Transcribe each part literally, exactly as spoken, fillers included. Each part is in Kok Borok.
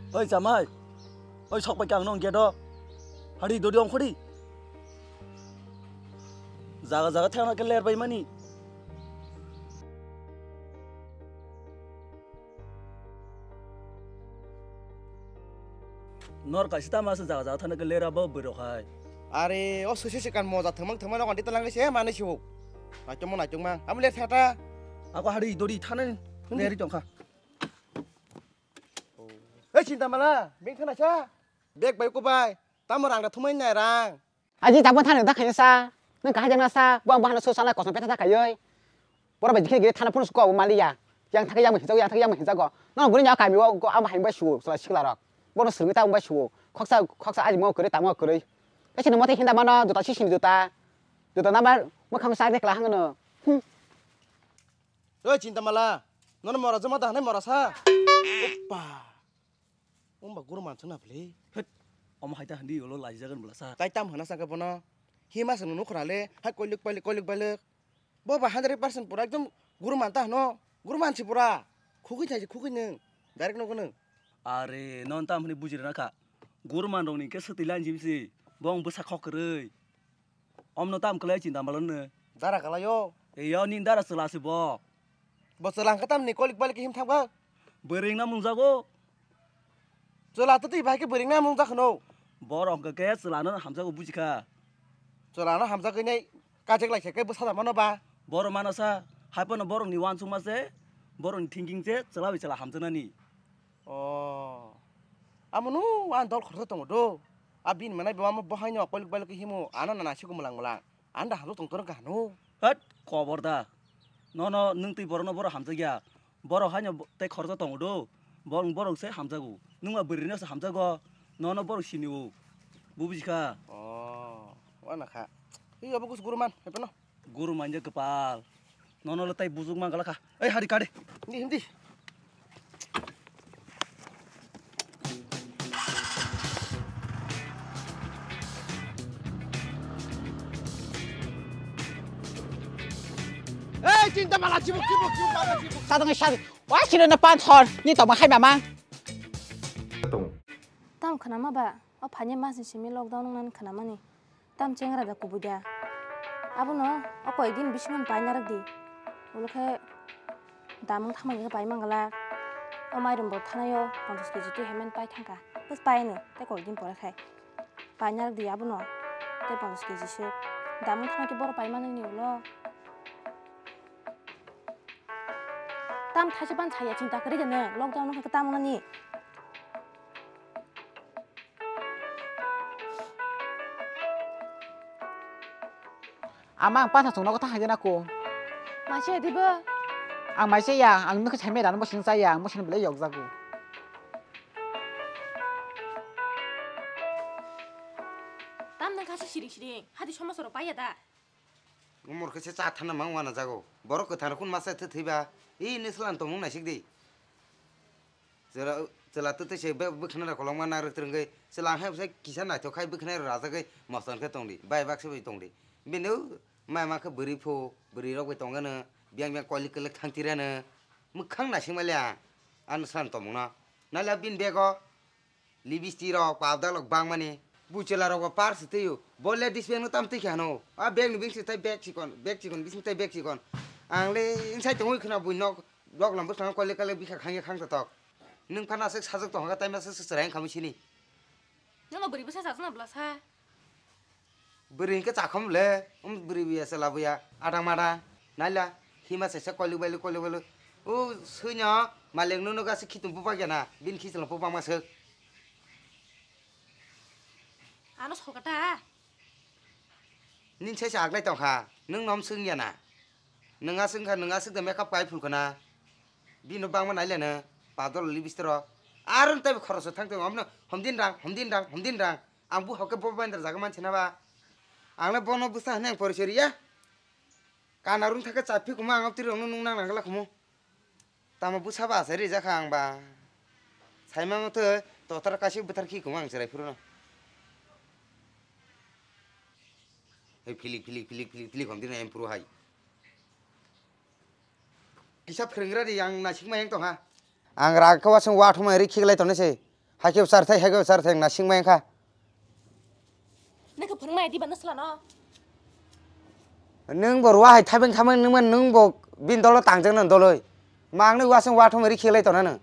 Oi chamai, oi sok pai kang nong gate o. Hari dodi ongkhori. Jaga jaga thang ke ler bai mani. Nor kaisa tama se jaga jaga thang ke ler abo bwrok hai. Are o sese se kan moja thangmang thangmang nokon dita lang se mani sibo. Naitong mo naitong mang. Am ler thata. Ako hari dodi thana leri tongkha. Hei, Chintamala, beng thana sa. Bag bai ko bai. Tamo rang da thumai nai rang. Aji tamo thani da khayo sa. Nang kahai jang sa. Buang buang so sala kosong peta da khayo. Bora bai jikhe gire thana phone suko maliya. Yang thake yang hinjago, yang thake yang hinjago. No buri nya kami o ko ama hain bai suo sala sikla rok. Bono sirmi ta bai suo. Khoksa khoksa aji mo kore tamo kore. Kachi no mote hinda mano jota sisini jota. Jota namar mo kham sa de kla hangno. Hmm. Oi Chintamala, nono mora joma da hanai mora sa. Oppa. Umba guru man chuna bli. Het. Omo hai ta handi ulo lai jagan bla sa. Tai tam hana sangka bono. Hima sangno nukhra le, hai koilik pailik koilik bailik. Bo ba hundred percent pura ekdom guru man ta hano. Guru man si pura. Khukui thai si khukui nung. Direct nogo nung. Are non tam hini bujira na kha. Guru man rong ni ke sati lan jim si. Bong bwsa khok kwrwi. Omno tam kwlai Chintamala no. Dara kalayo. Eyo nin dara chwla se bo. Bo chwla hwnkhe tamni kolik balik him thangkha. Bwrwing na mungjago. Chwla to twi bai khe bwrwing na mungjak hwno. Borok hwnkhe khe chwla no hamjago bujikha. Chwla no hamjagwi nai kajek lai khe bwsa da mano ba. Borok mano sa, hai phano borok ni uansukma se, borok ni thinking se chwla bai chwla hamjaknani. Oh. Amo no ang dol khorsa tongo do. A bini manai bo amo bo haino kolik balik himo ano na nasi ko mulang mulang. Anda halo tong torong kahano. Hat kobor da. Nono nung twi borok no borok hamjakya. Borok haino bo-, tei khoroksa tongo do. Borok borok se hamjago. Nung ma bwrwi no se hamjago. Nono borok sini o. Bo bujikha. Oh, wana kha. Twi abo kus guru man, hai phano. Guru manja kwpal. Nono le tai bujuk man gala kha. Ei hari kade. Hindi, hindi. Ei, Chintamala, chibuk, chibuk, chibuk, mama, chibuk. Sadang sadi. Wah, sini na pan thor. Ni toma hai mama. Tam khana ma ba. O phanya mas ni simi lockdown nang khana mani. Tam chengra da kubui da. Abono o koi din bisingo paina rwk di. Ulo khe damung thangmani khe pai mangala. O mairum bo thanaio ponchash keji twi hemen pai thangkha. Bus pai no tei koi din pore khai. Paina rwk di abono tei ponchash keji se. Damung thangma khe boro pai manani ulo. Tam thaisa ban saya chinta kwrwi da nw lockdown no khe tam nani. Ama ang pansa chwng nogo ta hai jana ko. Maise dibo? Ang maise ya, ang nokha saimai rano bosong cha ya, ang bosong belai yok jago. Tam nang kha se siring siring, hadi somosa rok paiya da. Umor khe se cha thana mang wana jago. Borok kwthang rok kun masa thwi thwiba. I ne slan tongmung naisik di. Chwla, chwla twtwi se be-, bwkhwnai rok kolokma narwk twrwngwi chwla hai bwsai kisa naithok khai bwkhwnai rok rajagwi moson khe tongdi, bai baksa bai tongdi. Bini o mama khe bwrwi phu, bwrwi rok bai tongano, biyang biyang kolik kolik thang tirano. Mwkhang naisingmali ang, ano slan tongmungno. Naila bini bego lipstick rok, powder rok bangmani. Bo chwla rok bo par se twiyo. Bo ladies bag no tam twi khe hano. A bag ni bising tai bag chikon, bag chikon, bising tai bag chikon. Ang le inside tongwi khna bui nok. Dok lam bwskango koile koile bikha khangya khang totok. Nwng phano aswk sajwk tongkha tei masa swk chwrai wngkha mui sini. Nono bwrwi bwsa chajak na bwlasa? Bwrwi hwnkhe chakham le, um bwrwi buya se labuya, adang madang. Naila, hima saisa koiluk bailuk koiluk bailuk. O swino malik nunu gasi khitung bupak ya na, bini khichilong bupak ma swk. Ano sokata? Nini saisa aglai tongkha, nwng nom swng ya na? Nwng aswk wngkha, nwng aswk de makeup kai phulkha na. Bini bangma naileno, padol lipstick rok. Aro teibo khoroksa thang tongo, omono homdin rang, homdin rang, homdin rang. Ang buhok khe bo bandra jaga manse na ba. Ang le bono bwsa hwnwi ang porichoi riya. Kana rung thaka chaphi kuma ang twi rokno nung nang nang la khumu. Tamo bwsa ba asai rijak kha ang ba. Saima mothe totar kaisa bwthar khi kuma ang chwrai phuru no. Hei philik, philik, philik, philik, philik, hom dino em phuru hai. Kisa phwrwnggra di, ang naisik ma yang tongha. Ang rag khe wasung wa thumai ri khiklai tongnai se. Haikhe bwsar thai, haikhe bwsar thai, na singmai kha. Nokhe phwrwngmaya diba nwsla no? Nwng bo ruwa hai thabeng thabeng nwngma nwng bo bini dolo tangjak nang doloi. Mang nw wasung wathom ri khelai tona nw.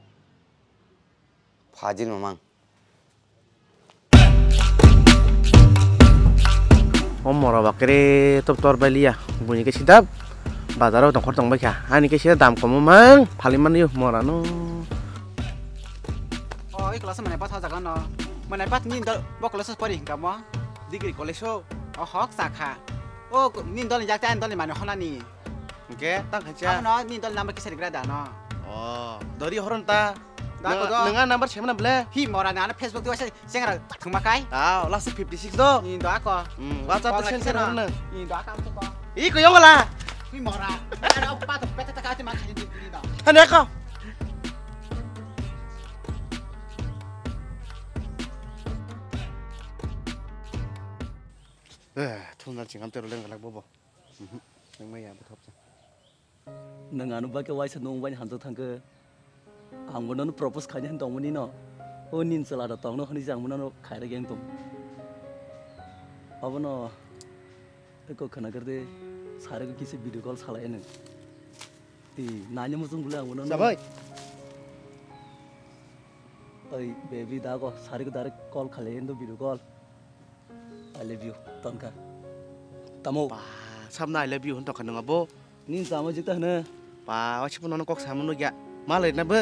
Phajil mamang. O mora bakre top tor bai liya. Buini khe sida bazaro tongkhor tong bai kha. Ani khe sida dam komo mang phali mani mora no. O, i class mane patha jaga no. Mane pat ni dol bo class pori hinga mo. Degree college o. O hok sakha. O ni dol ni jakte ani dol ni mane honani. Hingke tang khacha. Abono ni dol number kisa rigra da no. O, dori horon ta. Da ko do. Nang, nang number semana ble. Hi mora na Facebook tu asa sengra thuma kai. Ah, last fifty six do. Ni do ako. Hmm, WhatsApp tu send kena na. Ni do ako am ko. I ko yong la. Hi mora. Ada apa tu peta tak ati makan di di do. Hane ko. Eh, thumna chingam tero leng galak bobo. Mhm. Nang maya bo thopsa. Nang ano ba khe waisa nung bai hanjak thang khe. Ang bo nono propose khaina hin tongmani no. O nin chwla da tongno hwnwi jang mano khaira geng tong. Abono eko khana kar de sare ko kisa video call salai nang. Ti nanya muchung bole ang bo nono. Sabai. Oi baby da ko sare ko direct call khalai endo video call. I love you, Tonka. Tamo? Pa, sabna I love you hwn tongkha nung abo? Nin chama jikta hwno. Pa, waisa phano nono kok sama nukya. Malai na bo?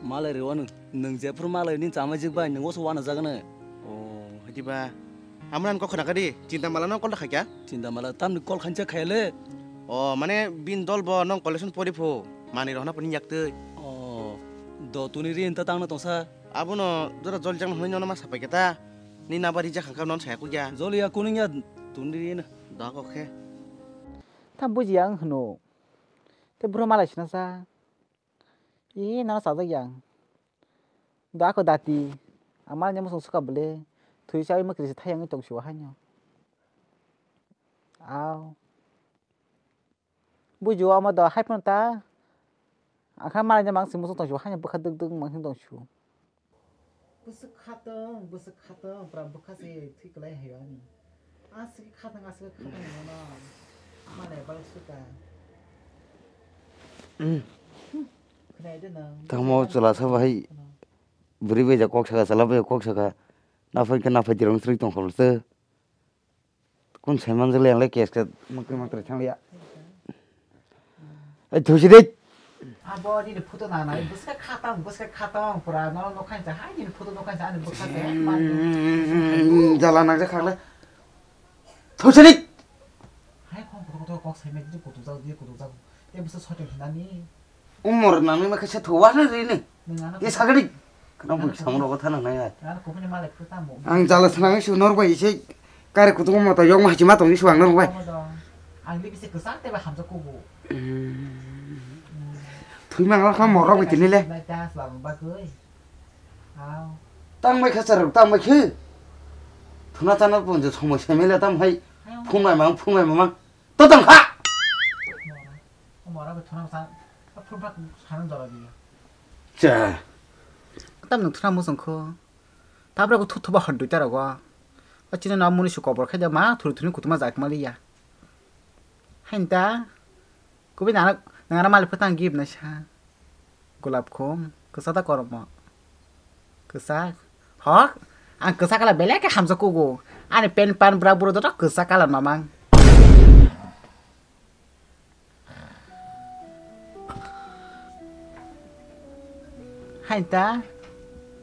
Malai rw nung, nung jephuru malai nin chama jikbai, nung oso wana jagano. Oh, hadiba. Amran kok khna kadi, Chinta Mala no call khaikya? Chinta Mala tamni call khancha khayale. Oh, mane bin dol bo nong collection pori pho. Mani rohna poni yaktwi. Oh, do tuni ri enta tangna tongsa. Abono jora jol jang hwnwi nono ma sapai khe ta. Ni naba rijak hangkha non saya kukya. Joliya kuning ya tundri na. Da kok khe. Tam buji ang hwno. Te bro malai sina sa. I nana sajak yang. Da ko dati. Amal nyamo song suka bele. Thui sa ima krisi thayang tong siwa hanyo. Aw. Bujo ama da hai phano ta. Akha malai na mang simo tong siwa hanyo bwkha duk duk mang tong siwa. Bwswk khatong, bwswk khatong, pura bwkha se thwi kwlai hai ani. Aswk khatong, aswk khatong mano. Malai bal suka. Khwnai de nang. Tamo chwla sa bahai. Bwrwi bai ja kok saka, chwla bai kok saka. Naphai khe naphai dirong srwi tong khol se. Kun sai manjak le ang le kes ke makri makri thang liya. Ai thusi de. Abo ni photo na na bwska khatang bwska khatang pura no no khain cha hai ni photo no khain cha ani bwska se man. Jala nang jak khang le. Thusi de. Hai khong kutu kutu kok sai me di kutu jak di kutu jak. Te bwsa sote hinani. Umor nangni ma khe se thowa na ri ni. Nang ano Ye sagadi. Kana bui samro ko thana nai ai. Ano kubuni malai phu tamo. Ang jala thanang su nor bai se kare kutu mo ta yok ma hachima tong ni su ang nor bai. Ang libi se kwchang te ba hamjak kubu. Thui ma ngala kha morok bai tini le. Nai das ba bagoi. Aw. Tang bai kha char tang bai khe. Thuna chana pun je somoi semele tam hai. Phungai mang phungai mang. To tong kha. Mora, mora bo thuna sa, phun phak sana jora diya. Cha. Tam nung thuna mo songkho. Tabra ko thuthu ba hot duita rogo. Achina na muni su kobor khai da ma thuri thuri kutuma jak mali ya. Hain ta. Kubi nana nangara mali phatang gib na sa. Golap khum, kwchak da kormo. Kwchak. Hok, ang kwchak kala belai khe hamjak kugo. Ani pen pan bra buro joto kwchak kala mamang. Hain ta.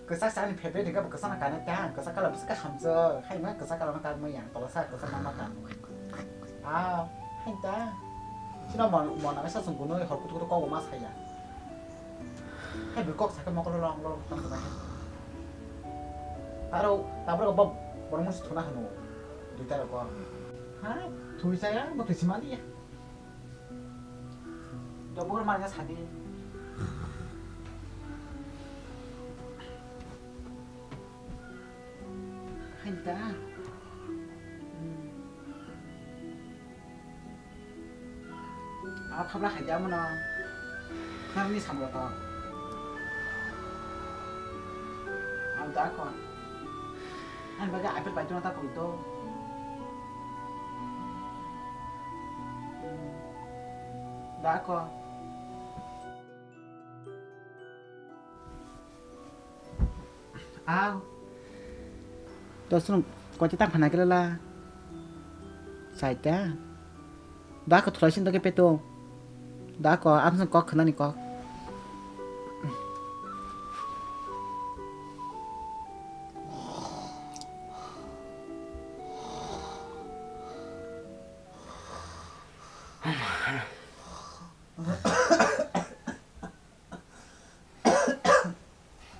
Kwchak sa ani favorite hingka bo kwchak na kana ta. Kwchak kala bwswk khe hamjak. Hain ma kwchak kala ma ta maya. Tola sa kwchak ma ma ta. Ah, hain ta. Sino mon, mon ang sa sung gunoi hor kutu kutu kok ma saya. Hai bui kok sakhe mokol long long tang tang hai. Aro tabra ko bob borong musi thuna hanu. Duita rok ko. Ha, thui saya bo thui simali ya. Dobor ma ya sadi. Hain ta. Abo khabla hai de amo no. Kharni samlo to. A Dako. Ang bagwi apple pai tongna ta pung to. Dako. Aw. To sung koti tak phana kela la. Saita. Da ko thulai sin doke peto. Da ko amsang kok khnani kok.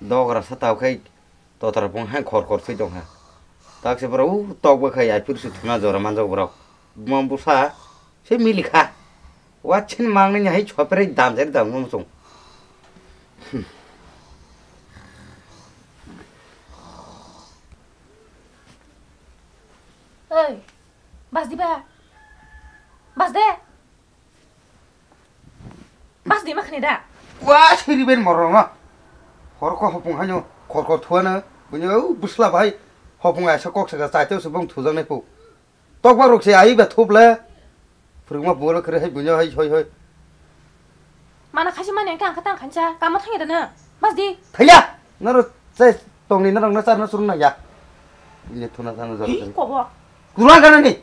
Dogra sa tau khai totra pung hai khor khor sui tong ha. Tak se bro u tok ba khai ai pir su thuna jora manjak bro. Buma busa se mili kha. Wa chin mang ni hai chopre dam jari dam ngom sung. Oi, bas di ba? Bas de. Bas di makhni da. Wa siri ben morong no. Hor ko hopung hanyo khor khor thuana. Bunyo busla bai. Hopung aisa kok saka chaito se bong thujak nai pu. Tok ba rok se ai ba thup le. Phwrwngma bolo khere hai bunyo hai hoi hoi. Mana khaisi mani ang khe ang khe tang khansa. Kama thangya da na. Bas di. Thaya. Naro chai tongni naro na charna surung na ya. Ini thuna thana jor. Hi kobo. Kurang kana ni.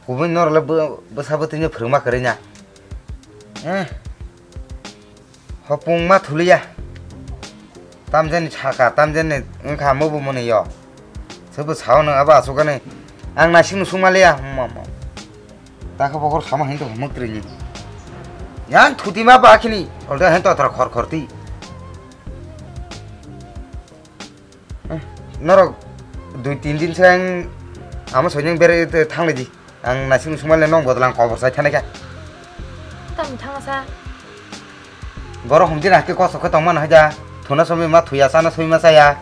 Kubui norok le bwsa bwtwino phwrwngma kwrwi na. Eh. Hopung ma thuliya. Tamjani saka, tamjani wngkha mubu mwnwi yo. Sobo sao nang abo asukani. Ang naising nusung maliya. Mama. Takha bokhor sama hinto hamuk twrwini. Yang thuti ma ba khini. Olda hinto atra khor khor ti. Eh, norok dui tin din se ang amo soineng bere te thanglai di. Ang naising sumai le nong bodol ang kobor sai thanai kha. Tamo thangsa. Borok humjina hake kosok khe tongmano haja. Thuna somoi ma thuya, chana somoi ma chaya.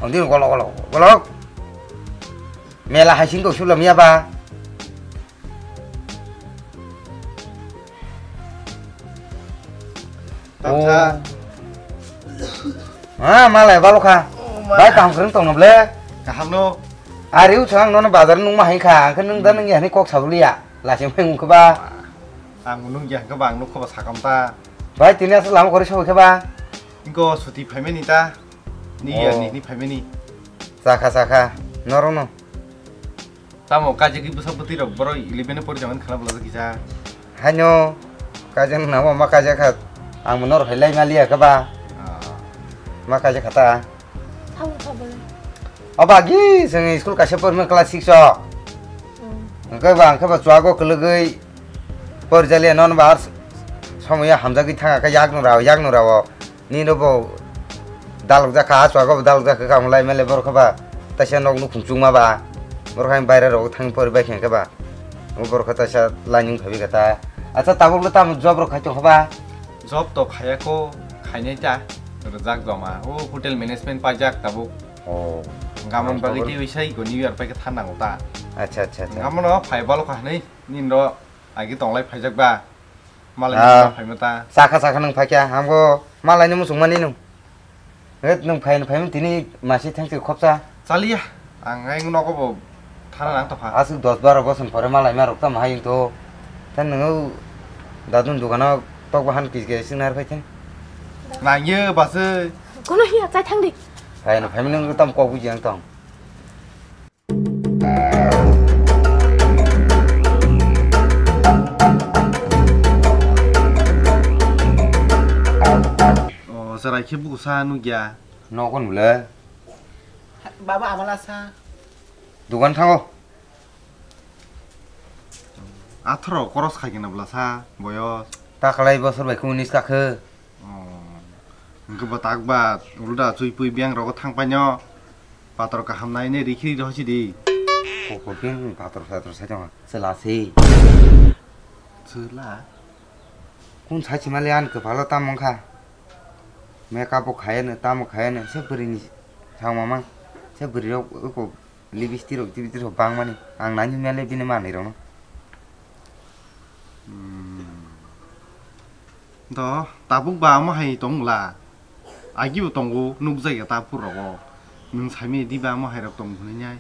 Ondi golok golok golok. Mela hai sing dok sulam ya ba. Tamsa. Oh. Ha, malai balo kha. Oh, ma. Bai kaham kwrwng tong no ble. Kaham no. Ari u chang nono bazar nung ma hai kha. Ang khe nung da nung ya ni kok sabuli ya. Lasi mai ung khe ba. Ang nung ya khe ba ang nuk khe ba sakam ta. Bai tini asal lama kori sabai khe ba. Ingko suti phaimani ta. Ni ya ni, oh, ni phaimani. Sakha, sakha. Norok no. Tamo kaijagwi bwsa bwtwi rok borok eleven o pori tongmani khwna bwlajak kisa. Haino kaijak nang ma kaijak kha, ang bo norok hai lai maliya khe ba. Ah. Ma kaijak kha ta. Thabo thabo le. Oba gi chwng school kaisa porma class six o. Hmm. Hwnkhe ba ang khe ba chuago kwlwgwi porjaliya non ba ar somoya hamjagwi thanga khe yak nung rao yak nung rao. Nini bo dalok jakha, aswk bo dalok jakha, kamo lai mele borok khe ba, taisa nok nukhung chukma ba, borok hai baire rok thang pori bai khe ba, borok khe taisa lainung phabi kha ta. Acha tabuk le tamo job rok khai tong kha ba? Job to khaya ko, khainai ta, rwjak joma, o hotel management paijak tabuk. Oh. Gamon bagwi tei wisai go New Year pai khe than nango ta. Acha, acha, acha. Gamono phai balo kha hinwi, nini ro agi tonglai phaijak ba. Malai ah, nung phaima ta. Sakha sakha nung phaikha, hamgo malai ni muchung mani nung. Het nung phai phai tini masi thang se khopsa. Chaliya, ang ai nogo bo thana nang tokha. Aswk dos baro bosong pore malai ma rok tamo hai to. Than nung dadun dukano tok bahan kis ge sing nar phai thang. Nang ye base. Kono hiya chai thang di. Phai no phai nung tam kok buji ang tong. O, chwrai khe bukusa nukya. Nogo nule. Baba, amala sa. Dukan thango. Atharo koros khai kena bwlasa boyos. Takalai bosor bai khe unis kakhe. Oh. Hwnkhe bo tak ba ulda chui pui beng rogo thang paino. Pator kaham nai ne rikhi rohsi di. Kokor beng pator pator sai tong. Chwla se. Chwla? Kun sai chimali an kwpalo tamo wngkha. Makeup bo khayano, tamo khayano, se bwrwini thangmama. Se bwrwirok eko lipstick rok, tipstick rok bangmani. Ang nani mele bini manwi rokno. Hmm. Do, tabuk ba omo hai tong bwla? Agi bo tongo, nukjak ya ta phur rogo. Nwng saimanya di ba omo hai rok tong hwnwi nai?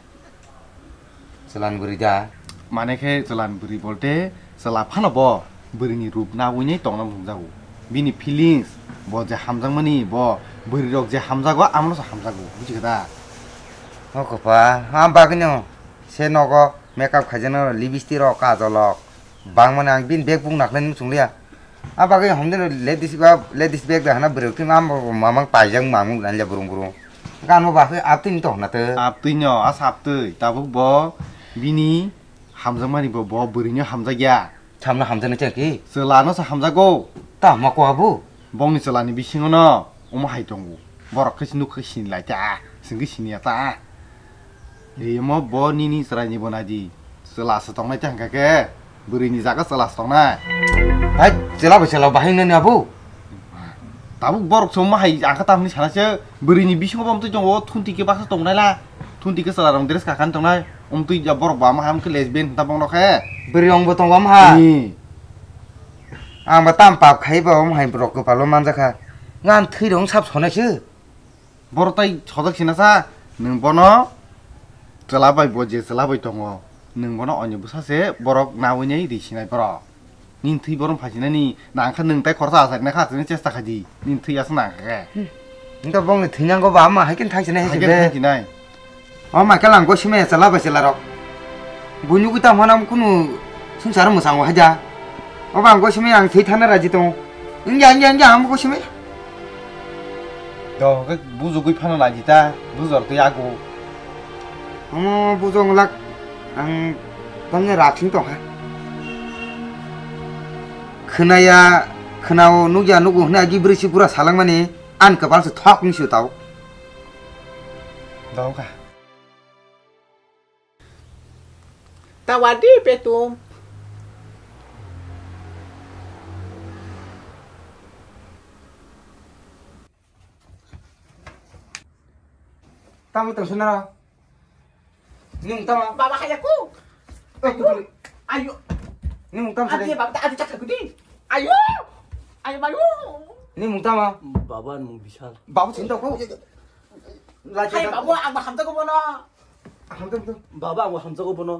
Chwlan bwrwi da? Mane khe chwlan bwrwi bolte chwla phano bo bwrwini rup nawi nai tongna nukjago. Bini feelings, bo je hamjakmani, bo bwrwi rok je hamjago, amono se hamjago, buji kha da? O kwpal, ha bagwino se nogo makeup khaijaknai rok, lipstick rok, kajol rok. Bangmani ang bini bag bung nakhlai nw chungliya. A bagwi hom de ladies ba, ladies bag da hana bwrwi twi mam mamang paijak mamung dan le burung burung. Gan mo ba khe aptwi ni to hona te. Aptwi no, asa aptwi. Tabuk bo bini hamjakmani bo, bo bwrwi no hamjakya. Samno hamjaknai chang ki? Chwla no sa hamjago. Ta ma ko abu? Bongni chwlani bisingo no omo hai tongo. Borok khe nuk khe sini lai ta, singki sini ya ta. Rimo bo nini chwraini bo naidi. Chwla se tongnai ta hwnkha khe, bwrwini jaga chwla se tongnai. Hai, chwla bai chwla bahai nani abu? Tabuk borok se omo hai ang khe tamni sana se, bwrwini bisingo bo omtwi tongo, thunti khe baksa tongnai la. Thunti khe chwla rong dress kakan tongnai. Omtwi ja borok ba ma ham khe lesbian ta bongno khe. Bwrwi rong bo tongo omo ha. Ni. Ang ba tam pap khai ba omo hai borok kwpalo manjakha. Ngan thwi rong sap sonai se. Borok tai sojak sinasa, nwng bono chwla bai bo je chwla bai tongo, nwng bono onyo bwsa se borok nawi nai ri sinai borok. Nini thwi borom phasinani nang kha nwng tai khorsa asai nai kha asai chesta khaidi, nini thwi aswk nang kha khe. Nwng to bongni thwi nango ba, ama hai khe thang sinai hai Hai khe khe. Thang sinai. O ma khe lang go sime chwla bai chwla rok. Buini ugui tamo hwnam kunu swngcharo mwsang o haida. Obo ang gosimwi ang thwi thana raji tongo. Wngya, wngya, wngya, ang bo gosimwi. To, hwnkhe bujugwi phano naidi ta, bujor twi ago. Omo bujong lak, ang tamni rak sing tongkha. Khwnaya, khwnao, nukya, nugo hwnwi agi bwrwi si bura salangmani, ani kwpal se thok wngsi tao. Dongkha. Tawadi petum. Tamo tong suna. Ning tamo. Baba kaya ku. Eh, ku. Ayo. Ning tamo suna. Adi baba adi cakar kudi. Ayo. Ayo bayu. Ning tamo. Baba nung bisal. Baba cinta ku. Lagi. Hai baba ang hamta ko bono. Hamta tu. Baba ang hamta ko bono.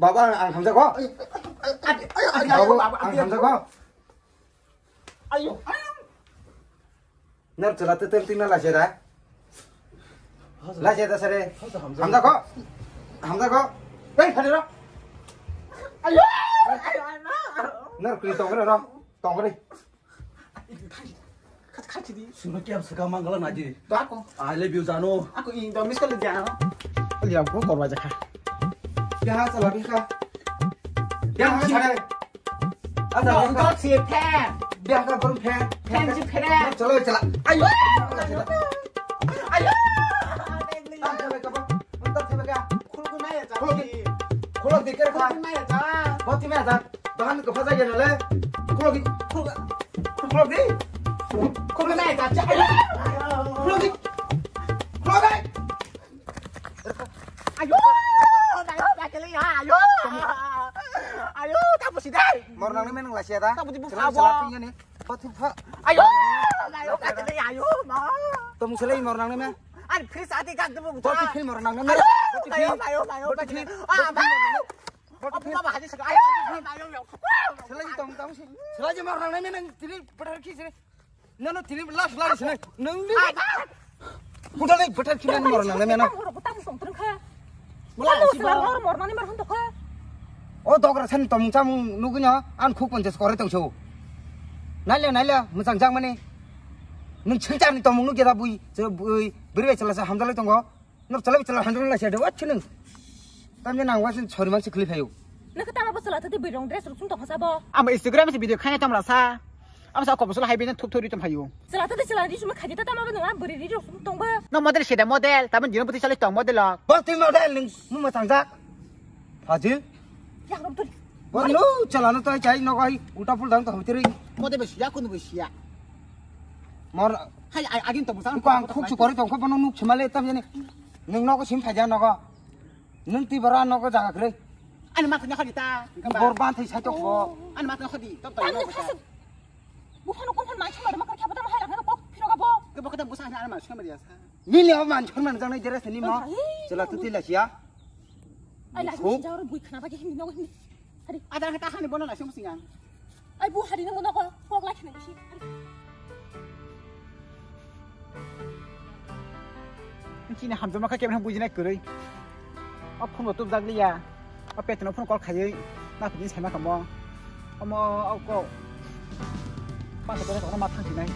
Baba ang hamta ko. Adi, ayo, ayo, Baba ayo, baba, ang ayo. Hamta ko. Ayo, ayo. Nar chala te ter tina la jera. La jera sare. Hamta ko. Hamta ko. Ei, phani ro. Ayo. Ayo, ayo. Nar kri tongre ro. Tongre. Khat khat di. Sungno kiam saka mangala naji. Dako. I love you jano. Aku indo miss call jano. Liam ko korwa jakha. Biha chala biha. Biha chala. Ada. Dot si phe. Biha ka pun phe. Phe si phe. Chalo chala. Ayo. Ayo. Tam chala ka pun. Tam chala ka. Khulok di. Khulok di. Khulok di kera kha. Khulok di. Boti me aja. Bahan ko phaja gena le. Khulok di. Khulok. Khulok di. Khulok di. Khulok di. Ayo. Ayo. Ayo. Ayo. Tapo sidai. Mor nang ne menang la sia da. Tapo di bu khabo. Ayo. Ayo. Ayo. Ma. Tong selai mor nang ne me. Ani fridge ati ka dubu. Boti film mor nang ne me. Ayo. Ayo. Ayo. Boti film. Ah, ma. Boti film. Apa ba haji saka. Ayo. Ayo. Selai tong tong si. Selai je mor nang ne me nang tini betar ki sini. Nano tini last last sini. Nang ni. Kuda ni betar ki nang mor nang ne me nang. Mula si ba. Mor nang ne me hon to kha. O dogra san tong cham nugui na an khuk ponchas kore tong so. Naile naile musang jang mane. Nung chingchar ni tomung nugui da bui. Bui beri chala sa hamdalai tongo. Nor chala chala handle la sede wat chunung. Tamni nang wasin chori mangsi khli phayo. Nang tama bo chala tadi bui rong dress ruk sung tong sabo. Ama Instagram si video khana tamra sa. Ama sa ko bosol hai bina thuk thori tom phayo. Chala tadi chala ri suma khaji ta tama bo nang buri ri ruk sung tong ba. No model sede model, taman dino buti chala tong model lo. Bo tui model ning mu ma tangjak. Fajil. Yang rom tuli. Bo no chala no tai chai no gai ulta pul dang to hamtiri. Model be siya kun be siya. Mor hai ai agin to musang. Ko ang khuk chukori tong ko bono nuk chimale tam jani. Nung nogo sim phaja nogo. Nung ti bara nogo jaga kre. Ani ma khanya khadi ta. Bor ban thai sai tok bo. Ani ma khanya khadi. Tok tok. Buphano konphan mai sumar ma kar khabo tamo hai rang kok phiro gabo. Ke bokata busa hana ma sumar ya sa. Ni le man chon man jang nai jere sini mo. Ai, Chela tu tila sia. Ai la Buk. Jang ro bui khana ba ge hini no hini. Hari. Ada kata hani bono la sum singang. Ai bu hari no no ko kok la khana bisi. Chini hamjama kha kebra bujina kwrwi. O phone bo tubjak liya. O petno phone call khaiwi. Na phone sai ma kamo. Omo o ko. Pa ko ko ma thang sinai.